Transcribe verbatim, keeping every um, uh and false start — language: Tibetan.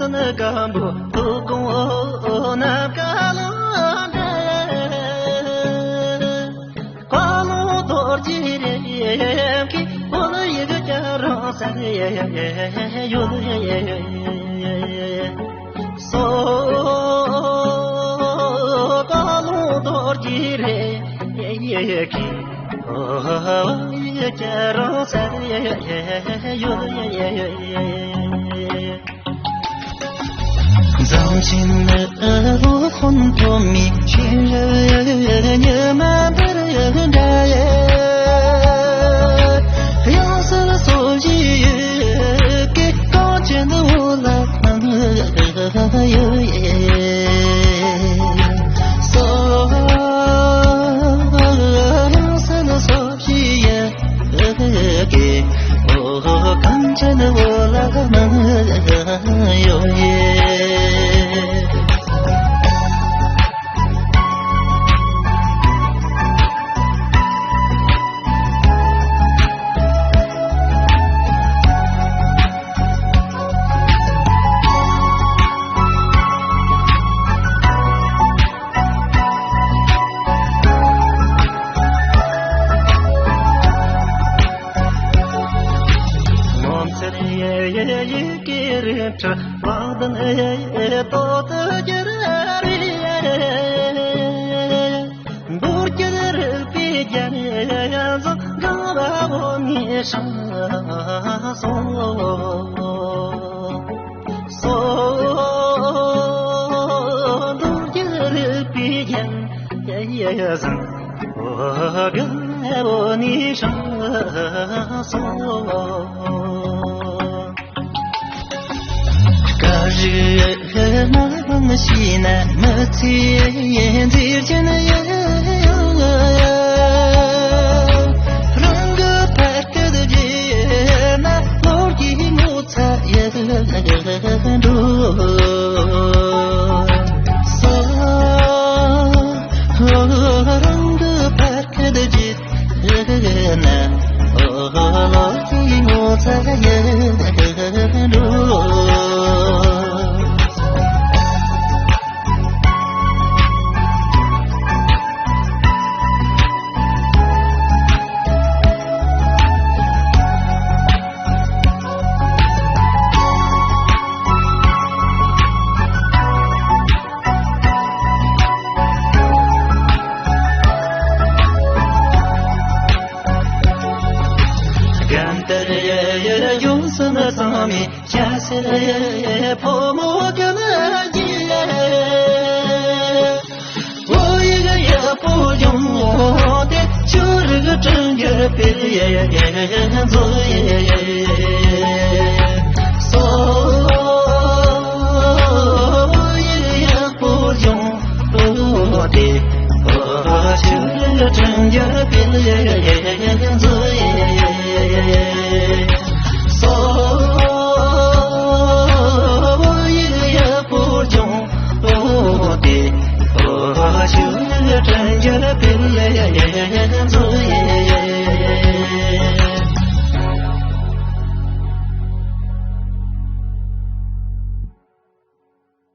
སྐམ་པོ་ཐུགས་དགོངས་ནམ་མཁའ་ལ་འདྲ། ཀ་ལོང་རྡོ་རྗེ་རེད་ཀྱི་བོད་ཡིག་བསྐྱར་རང་སར་ཡོད། སོ་ཀ་ལོང་རྡོ་རྗེ་རེད་ཀྱི་བོད་ཡིག་བསྐྱར་རང་སར་ཡོད། འཛམ་གླིང་ནི་ལོ་ཁོན་ཐོབ་མི་ཤེས་རབ་ཉི་མ་འདིར་འདྲ་ཡེ། ཡང་སར་སོ་བཞི་ཡོད་ཀི་གངས་ཅན་འོ་ལ་ནང་ཡོད་ཡེ། སོ་ཡང་སར་སོ་བཞི་ཡོད་ཀི་འོ་གངས་ཅན་འོ་ལ་ནང་ཡོད་ཡེ། ངོ་མཚར་ཡི་གེ་རིགས་ཁྲི་བག་ལྡན་ཏོག་ཏུ་གྱུར་རེ། འབུར་གྱུར་རིག་པའི་རྒྱན་ཡང་བཟང་གང་བ་བོ་ནི་ཧྲང་སོང་། སོ་འབུར་གྱུར་རིག་པའི་རྒྱན་ཡང་བཟང་གང་བ་བོ་ནི་ཧྲང་སོང་། བཀའ་བཞིན་སྨྲ་བའམ་ཤེས་ན་མི་ཚེ་མཛེས་ཅན་ཡང་། རང་གི་ཕ་སྐད་བརྗེད་ན་ལོ་རྒྱུས་ངོ་ཚ་ཡང་འགྲོ། སོ་རང་གི་ཕ་སྐད་བརྗེད་ན་ལོ་རྒྱུས་ངོ་ཚ་ཡང་འགྲོ། རྒན་དར་ཡོངས་སུ་མི་གཙང་མའི་སྐྱ་སེར་ཕོ་མོ་ཀུན་གྱིས། བོད་ཡིག་ཡག་པོ་སྦྱོང་སྟེ་ཆོས་རིག་བསྐྲུན་རྒྱུར་སྤེལ་མཛོད། སོ་བོད་ཡིག་ཡག་པོ་སྦྱོང་སྟེ་ཆོས་རིག་བསྐྲུན་རྒྱུར་སྤེལ་མཛོད།